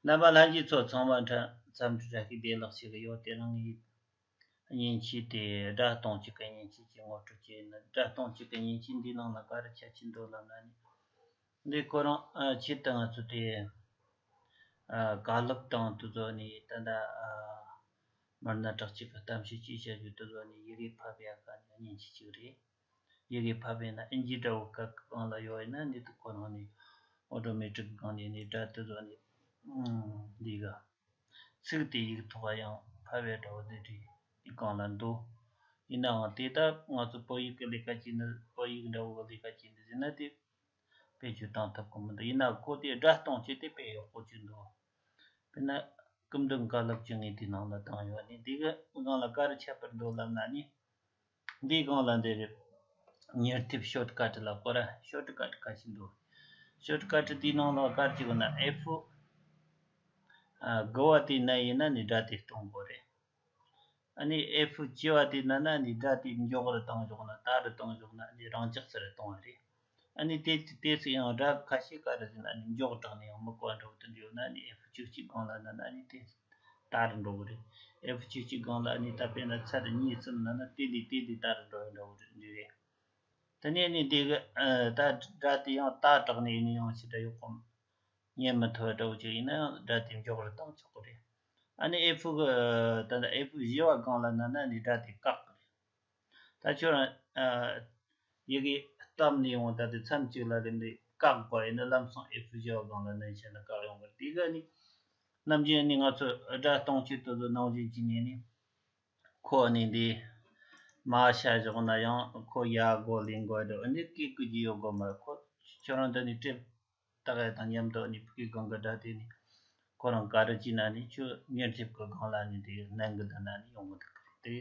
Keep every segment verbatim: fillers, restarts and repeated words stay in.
རྣམ་པ་ལྷན་རྒྱས་ཚོ་ཚང་མ་འཚམས་འདྲི་བཀྲ་ཤིས་བདེ་ལེགས་ཞུ་གི་ཡོད། དེ་རིང་ངས་མཉེན་ཆས་དེ་སྒྲ་གཏོང་བྱེད་ཀྱི་མཉེན་ཆས་ཀྱི་ངོ་སྤྲོད་བྱས་ནས། སྒྲ་གཏོང་བྱེད་ཀྱི་མཉེན་ཆས་འདིའི་ནང་ལ་ག་རེ་ཁྱད་ཆོས་འདུག་ལབ་ན་ནི། འདི་ཁོ་རང་ཨ་ཆེད་དུ་ང་ཚོ་དེ་ཨ་བཀའ་སློབ་དང་དེ་ཚོ་ནི། ད་ལྟ་ཨ་མི་སྣ་གྲགས་ཅན་གྱི་གཏམ་བཤད་ཅིག་བྱ་རྒྱུ་དེ་ཚོ་ནི་ཡི་གེ་ཕབ་ཡག་གི་མཉེན་ཆས་ཅིག་རེད། ཡི་གེ་ཕབ་ཡིན་ན་ཨིན་ཇིའི་འདྲ་བོ་ག་གང་ལ་ཡོད་ཡིན་ན་ནི། དེ་ཁོ་རང་ནི་ཨོ་ཊོ་མེ་ཊིག་སྒང་ནས་ནི་སྒྲ་དེ་ཚོ་ནི་ཨུམ་འདི་ག་ཚིག་དེ་ཡིག་ཐོག་ཡང་ཕབ་ཡག་འདྲ་བོ་དེ་འདྲའི་སྒང་ལ་འདུག་ཡིན་ནའང་དེ་ལྟར་ང་ཚོ་བོད་ཡིག་གི་ལས་ཀ་བྱེད་ནི། བོད་ཡིག་འདྲ་བོ་གི་ལས་ཀ་བྱེད་ནི་ཟེར་ན་དེ་བེད་སྤྱོད་བཏང་ཐུབ་ཀྱི་མི་འདུག་ཡིན་ན་ཁོ་དེ་སྒྲ་གཏོང་བྱེད་དེ་དཔེ་ཡག་པོ་ཅིག་འདུག་དཔེར་ན་སྐུ་མདུན་བཀའ་སློབ་ཅིག་ངས་དེའི་ནང་ལ་བཏང་ཡོད་ནི། དེ་གི་སྒང་ལ་ག་རེ་ཁྱད་པར་འདུག་ལབ་ན་ནི། འདིའི་སྒང་ལ་འདི་རེད། མྱུར་མཐེབ་ཤོཊ་ཀཊ་ལབ་དགོས་ར། ཤོཊ་ཀཊ་ག་ཅིག་འདུག་ཤོཊ་ཀཊ་དེའི་ནང་ལ་ག་རེ་བྱེད་དགོས་ན། ཨེཕ་ཨ་དགུ་བ་དེ་མནན་ཡིན་ན་ནི་སྒྲ་དེ་གཏོང་དགོས་རེད། ཨ་ནི་ཨེཕ་བཅུ་བ་དེ་མནན་ན་ནི་སྒྲ་དེ་མགྱོགས་རུ་བཏང་བཞག་ན། དལ་རུ་བཏང་བཞག་ན་ནི་རང་འཇགས་སུ་རུ་གཏོང་བ་རེད། ཨ་ནི་དེ་དེ་ཚོ་ཡང་སྒྲ་ཁ་ཤས་ག་རེ་ཟེར་ན་ནི་མགྱོགས་དྲགས་ནས་ཡང་མི་གོ་བ་འདྲ་བོ་དེ་འདྲ་ཡོད་ན་ནི་ཨེཕ་བཅུ་གཅིག་སྒང་ལ་མནན་ན་ནི་དེ་དལ་རུ་འགྲོ་གི་རེད། ཨེཕ་བཅུ་གཅིག་སྒང་ལ་ནི་ད་དཔེར་ན་ཚར་གཉིས་གསུམ་མནན་ན་དེ་ལས་དེ་ལས་དལ་རུ་འགྲོ་ཡི་འདྲ་བོ་དེ་འདྲ་རེད། དེ་ནས་ནི་དེ་གི་ཨ་ད་སྒྲ་དེ་ཡང་ཏ་དྲག་ནས་ཡིན་ན་ཡང་ཞེ་དྲག་ཡག་པོ་ཉན་མི་ཐུབ་པ་འདྲ་བོ་ཅིག་ཡིན་ན་ཡང་སྒྲ་དེ་མགྱོགས་རུ་བཏང་ཆོག་གི་རེད། ཨ་ནི་ཨེ་ཕུ་གི་ད་ལྟ་ཨེ་ཕུ་བཞི་བ་སྒང་ལ་མནན་ན་ནི་སྒྲ་དེ་བཀག་གི་རེད། ད་ཁྱོད་རང་ཨ་ཡི་གེ་བཏབ་ནས་ཡོང་། ད་དེ་མཚམས་གཅིག་ལ་རེམ་རེ་བཀག་དགོས་ཡིན་ན་ལམ་སང་ཨེ་ཕུ་བཞི་བ་སྒང་ལ་མནན་བྱས་ན་བཀག་ཡོང་གི་རེད། དེ་ག་ནི་ནམ་རྒྱུན་ནི་ང་ཚོ་སྒྲ་གཏོང་ཆེད་དུ་ནང་བཞིན་གྱི་ནས་ནི། ཁོ་ནི་འདི་མ་བྱ་བཞག་ན་ཡང་ཁོ་ཡ་གོ་ལེན་དགོས་འདུག་འདི་སྐད་བཀོད་ཀྱི་ཡོད་དགོས་མ། ཁོ་ཁྱོད་རང་འདི་ནི་ཊེབ་བཏགས་ཡ་དང་མཉམ་དུ་ནི་ཕ་གི་སྒང་གི་སྒྲ་དེ་ནི་ཁོ་རང་ག་རེ་བྱས་ན་ནི་ཁྱོད་མྱུར་མཐེབ་ཀྱི་སྒང་ལ་ནི་དེ་མནན་གི་འདུག་ན་ནི་ཡོང་གི་འདུག་དེ་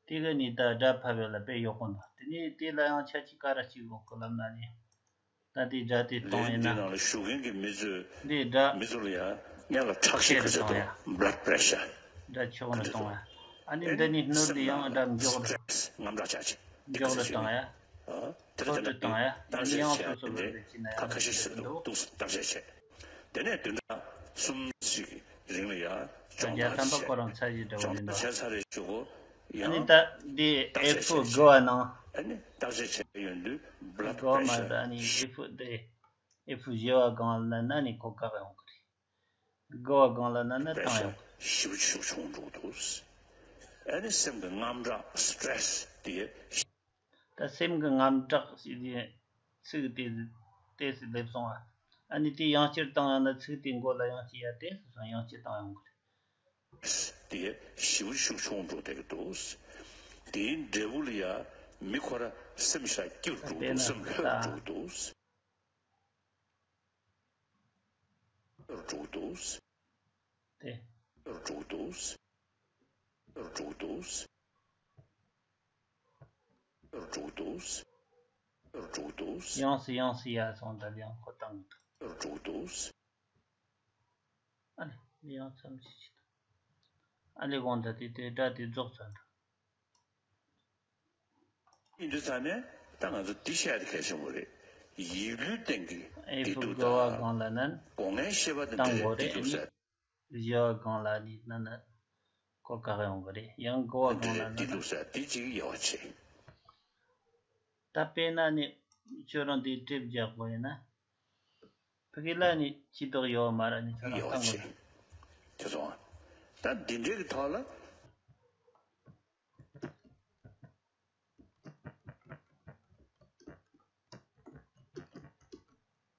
དེ་གི་ནི་ད་སྒྲ་ཕབ་ཡ་ལ་དཔེ་ཡག་པོ་འདུག་དེ་ནི་དེ་ལ་ཡང་ཆ་ཅིག་ག་རེ་ཅིག་ཡོད་གི་ལབ་ན་ནི། ད་འདི་སྒྲ་དེ་གཏོང་ཡིན་ན། འདི་ནང་ལ་བཞུགས་མཁན་གྱི་མི་ཚོས། འདི་སྒྲ་མི་ཚོ་ལ་ཡང་སྔོན་ལ་ཁྲག་ཤེད་ག་ཚོད་འདུག blood pressure། སྒྲ་ཆེ་བོ་ནས་གཏོང་ཡ། ཨ་ནི་འདི་ནི་སྣུར་དེ་ཡང་སྒྲ་མགྱོགས་རུ། དངངས་སྐྲག་ཆགས་ཅིག་མགྱོགས་རུ་གཏོང་ཡ། མཐོ་རུ་གཏོང་ཡ། ཨ་ནི་ཡང་སོ་སོ་ལ་རེ་བྱས་ན་ཡང་ཁ་ཤས་ཤིག་འདུག་འདུག་བརྟག་དཔྱད་བྱས། དེ་ནས་བདུན་ཕྲག་གསུམ་ཞིག་རིང་ལ་ཡང་སྦྱོང་བརྡར་བྱས། སྦྱོང་བརྡར་བྱས་ཚར་རེ་བྱུང་བ་ཡིན་ད། ཨ་ནི་ད་འདི་ཨེ་ཕུ་དགུ་བ་ནང་། ཨ་ནི་བརྟག་དཔྱད་བྱས་ཡོང་དུས་blood pressure། ཨེ་ཕུ་དེ་ཨེ་ཕུ་བཞི་བ་སྒང་ལ་མནན་ན་ནི་ཁོ་བཀག་ཡོང་གི་རེད། དགུ་བ་སྒང་ལ་མནན་ན་བཏང་ཡོང་གི་རེད། ཞེ་པོ་ཞེ་པོ་བྱུང་འགྲོ་གི་འདུག་ཨ་ནི་སེམས་ཀྱི་དངངས་སྐྲག stress་དེ། ད་སེམས་ཀྱི་དངངས་སྐྲག་ཟེར་དུས་ཚིག་དེ་ཏོག་ཙམ་སླེབས་སོང་ཨ། ཨ་ནི་དེ་ཡང་བསྐྱར་བཏང་ཡང་ན་ཚིག་དེ་མགོ་ལ་ཡང་སྐྱེ་ཡ་ཏོག་ཙམ་སོང་ཡང་བསྐྱར་བཏང་ཡོང་གི་རེད། དེ་ཞེ་པོ་ཞེ་པོ་བྱུང་འགྲོ་བསྡད་ཀྱི་འདུག་དེའི་འབྲས་བུ་ལ་ཡ་མི་ཁོ་ར་སེམས་ཤ་སྐྱིད་རུ་འགྲོ་གི་འདུག་སེམས་ལྷོད་རུ་འགྲོ་གི་འདུག་འགྲོ་གི་འདུག་དེ། འགྲོ་གི་འདུག་འགྲོ་གི་འདུག་འགྲོ་གི་འདུག་འགྲོ་གི་འདུག་ཡང་སེ་ཡང་སེ་ཡར་སོང་། ད་ཡང་ཁོ་བཏང་གི་འདུག་འགྲོ་གི་འདུག་ཨ་ལེ། ཡང་མཚམས་ཅིག་ཅིག་འདུག་ཨ་ལེ། དགོངས་དག་དེ་དེ་སྒྲ་དེ་རྫོགས་ཚར་འདུག་ཡིན་དུས་ཙང་ནས་ད་ང་ཚོ་འདི་བཤད་ཡ་དེ་གལ་ཆེན་པོ་རེད། ཡིད་བློའི་སྟེང་གི་ཨེ་བདེ་ཕུ་སྡུག་དགུ་བ་དང་། སྒང་ལ་མནན། སྒོ་ལྔའི་ཤེས་པ་དེ་བཏང་འདྲ་དགོས་བདེ་རེད། སྡུག་ཟེར། བཞི་བ་སྒང་ལ་ནི་མནན་ན་ཁོ་བཀག་ཡོང་གི་རེད། ཡང་དགུ་བ་སྒང་ལ་མནན་ན། བདེ་སྡུག་ཟེར་དེ་གཅིག་ཡག་པོ་བྱེད། ད་དཔེར་ན་ནི་ཁྱོད་རང་དེ་ཊེབ་རྒྱག་དགོས་ཡིན་ན། ཕ་གི་ལ་ནི་ཅི་ལྟར་ཡོད་མ་རེད། ནི་ཁྱོད་རང་ཡག་པོ་བཏང་དགོས་བྱེད། རེད། དེ་སོང་ཨ། ད་འདི་འདྲའི་གི་ཐོག་ལ།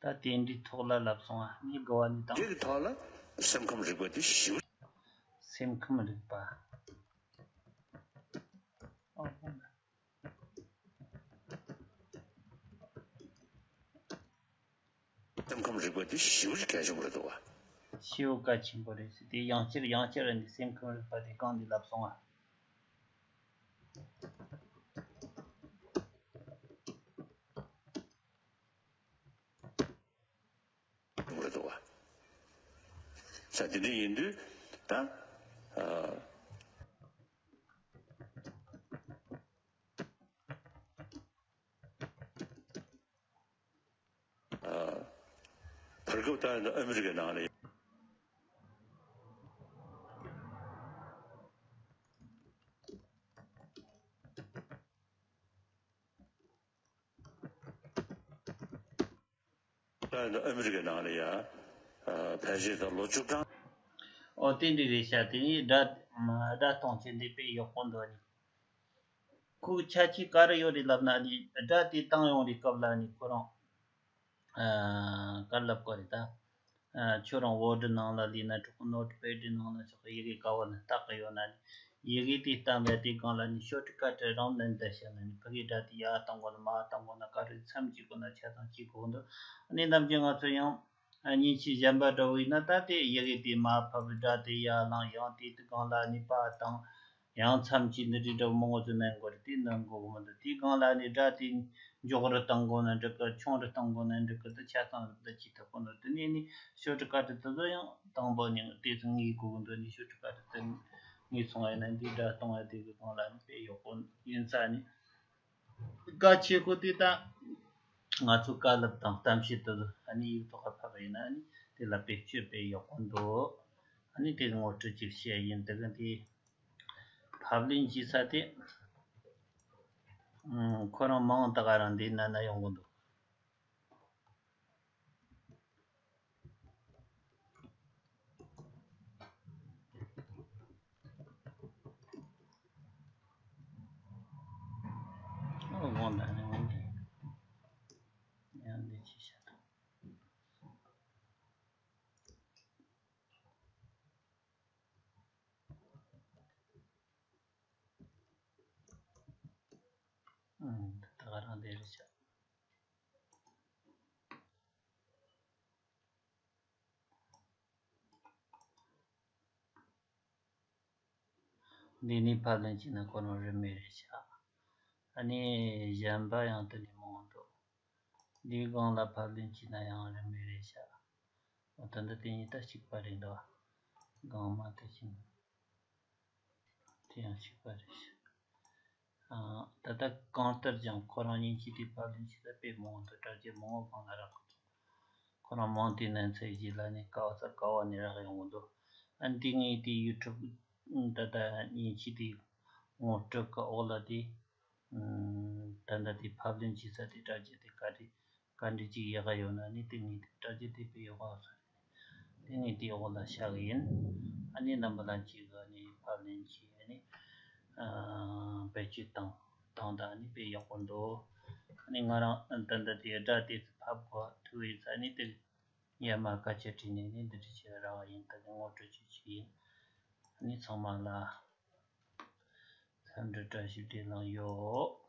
ད་དེ་འདྲའི་ཐོག་ལ་ལབ་སོང་ཨ། ནི་དགུ་བ་ནི་དང་། འདི་གི་ཐོག་ལ་སེམས་ཁམས་རིག་པ་དེ་ཞིབ། སེམས་ཁམས་རིག་པ། ཨོ། སེམས་ཁམས་རིག་པ་དེ་ཞེ་པོ་ཅིག་གལ་ཆེན་པོ་རེད་འདུག་བ། ཞེ་པོ་གལ་ཆེན་པོ་རེད་ཟེར་དེ་ཡང་བསྐྱར་ཡང་བསྐྱར་ནི་སེམས་ཁམས་རིག་པ་དེ་གང་ནས་ལབ་སོང་བ། རེད་འདུག་བ། ས་དེ་འདྲ་ཡིན་དུས་ད། ཨ། ཨ། བར་སྐབས་ད་ཨ་མི་རི་ཀའི་ནང་ལ། ཨ་མི་རི་ཀའི་ནང་ལ་ཡ་ཕལ་ཆེར་ད་ལོ་བཅུ་གྲངས། ཨོ་དེ་འདྲ་རེད་ཤག་དེ་ནས་སྒྲ་སྒྲ་གཏོང་བྱེད་འདི་དཔེ་ཡག་པོ་འདུག་ནི། ཁོའི་ཁྱད་ཆོས་ག་རེ་ཡོད་རེད་ལབ་ན་ནི་སྒྲ་དེ་བཏང་ཡོང་རེད་སྐབས་ལ་ནི་ཁོ་རང་ཨ་ག་རེ་ལབ་དགོས་རེད་ད། ཨ་ཁྱོད་རང་ཝར་ཌི་ནང་ལ་ལས་ན་ཆོག་གི་ནོཊ་པེ་ཌི་ནང་ལ་ཆོག་གི་ཡི་གེ་ག་བ་ན་བཏགས་གི་ཡོད་ན་ནི་ཡི་གེ་དེ་བཏང་བའི་དེ་སྒང་ལ་ནི་ཤོ་ཊི་ཀ་ཊི་རང་ལན་འདེབས་བྱས་ན་ནི་ཕ་གི་སྒྲ་དེ་ཡར་བཏང་དགོས་ན་མར་བཏང་དགོས་ན་ག་རེ་མཚམས་གཅིག་དགོས་ན་ཆ་ཚང་གཅིག་དགོས་འདུག་ཨ་ནི་ནམ་རྒྱུན་ང་ཚོ་ཡང་མཉེན་ཆས་གཞན་པ་འདྲ་བོ་ཡིན་ན་ད་དེ་ཡི་གེ་དེ་མར་ཕབ་སྒྲ་དེ་ཡར་བླངས་ཡང་དེ་དེ་སྒང་ལ་ནི་པར་བཏང་། ཡང་མཚམས་ཀྱི་འདི་འདྲའི་འདྲ་བོ་མང་པོ་ཟིག་ནན་དགོས་རེད། དེ་ནན་དགོས་ཀྱི་མི་འདུག་དེའི་སྒང་ལ་ནི་སྒྲ་དེ་མགྱོགས་རུ་གཏང་དགོས་ན་འགྲིག་གི་ཆུང་རུ་གཏང་དགོས་ན་འགྲིག་གི་དེ་ཆ་ཚང་རུ་འདི་ཅི་ཐུབ་ཀྱི་འདུག་དེ་ནས་ནི་ཤོ་ཊི་ཀ་ཊི་དེ་ཚོ་ཡང་དང་པོ་ནས་དེ་ཚོ་ངེས་དགོས་ཀྱི་འདུག་ནི་ཤོ་ཊི་ཀ་ཊི་དེ་ངེས་སོང་བ་ཡིན་ན་འདི་སྒྲ་གཏོང་བ་དེ་གི་སྒང་ལ་ནི་དཔེ་ཡག་པོ་ཡིན་ས་ནི། གལ་ཆེ་ཤོས་དེ་ད་ང་ཚོ་བཀའ་སློབ་དང་གཏམ་བཤད་དེ་ཚོ་ཨ་ནི་ཡིག་ཐོག་ག་ཕབ་པ་ཡིན་ན་ཨ་ནི་དེ་ལ་བེད་སྤྱོད་དཔེ་ཡག་པོ་འདུག་ཨ་ནི་དེ་ངོ་སྤྲོད་ཅིག་བཤད་ཡིན། དེ་གི་དེ་ཕབ་ལེན་བྱེད་ས་དེ་ཁོ་རང་མིང་ད་ག་རང་འདི་ན་ན་ཡོང་གི་འདུག་ཨོ་དགོངས་དག་ནི་འོན་ཏེ། ཡང་འདི་ཅི་བྱ་དང་། ཨང་། ད་ག་རང་དེ་རེད་ཤག་འདི་ནས་ཕབ་ལེན་བྱས་ན་ཁོ་རང་རིན་མེད་རེད་ཤག་ཨ་ནི་གཞན་པ་ཡང་དེ་ནས་མང་པོ་འདུག་འདིའི་སྒང་ལ་ཕབ་ལེན་བྱས་ན་ཡང་རིན་མེད་རེད་ཤག་འོ་ད་འདི་དེ་གཉིས་ད་གཅིག་པ་རེད་འདུག་སྒང་མ་དེ་བཞིན་དེ་ཡང་གཅིག་པ་རེད་ཤག་ཨ་ད་ལྟ་གང་ལྟར་ཀྱང་ཁོ་རང་མཉེན་ཆས་དེ་ཕབ་ལེན་བྱས་ད་དཔེ་མང་པོ་འདུག་དྲ་རྒྱ་མང་པོ་སྒང་ལ་རག་གི་འདུག་ཁོ་རང་མང་དེ་ནས་ཚེ་རྗེས་ལ་ནི་ག་བ་ས་ག་བ་ནས་རག་ཡོང་གི་འདུག་ཨ་འདི་ངས་དེ་ཡུ་ཊུབ་ད་ལྟ་མཉེན་ཆས་དེ་ངོ་སྤྲོད་ཀྱི་འོག་ལ་དེ་ད་ལྟ་དེ་ཕབ་ལེན་བྱེད་ས་དེ་དྲ་རྒྱ་དེ་ག་རེ་ག་འདྲ་ཅིག་ཡག་ག་ཡོད་ན་ནི་དེ་ངས་དེ་དྲ་རྒྱ་དེ་དཔེ་ཡག་ག་སོང་། དེ་ནས་དེའི་འོག་ལ་བཞག་གི་ཡིན། ཨ་ནི་རྣམ་པ་ལྷན་རྒྱས་ཀྱིས་ནི་ཕབ་ལེན་གྱིས་ནི་བེད་སྤྱོད་བཏང་བཏང་དང་ནི་དཔེ་ཡག་པོ་འདུག་ཨ་ནི་ང་རང་ད་ལྟ་དེ་སྒྲ་དེ་ཕབ་དགོས་ཐུག་ཡིན་ས་ནི་དེ་ཡར་མར་སྐད་ཆ་དྲིས་ནས་ནི་འདི་འདྲ་བྱས་རག་ཡིན། ད་ནི་ངོ་སྤྲོད་བྱེད་ཀྱི་ཡིན། ཨ་ནི་ཚང་མ་ལ་འཚམས་འདྲི་བཀྲ་ཤིས་བདེ་ལེགས་ཡོད།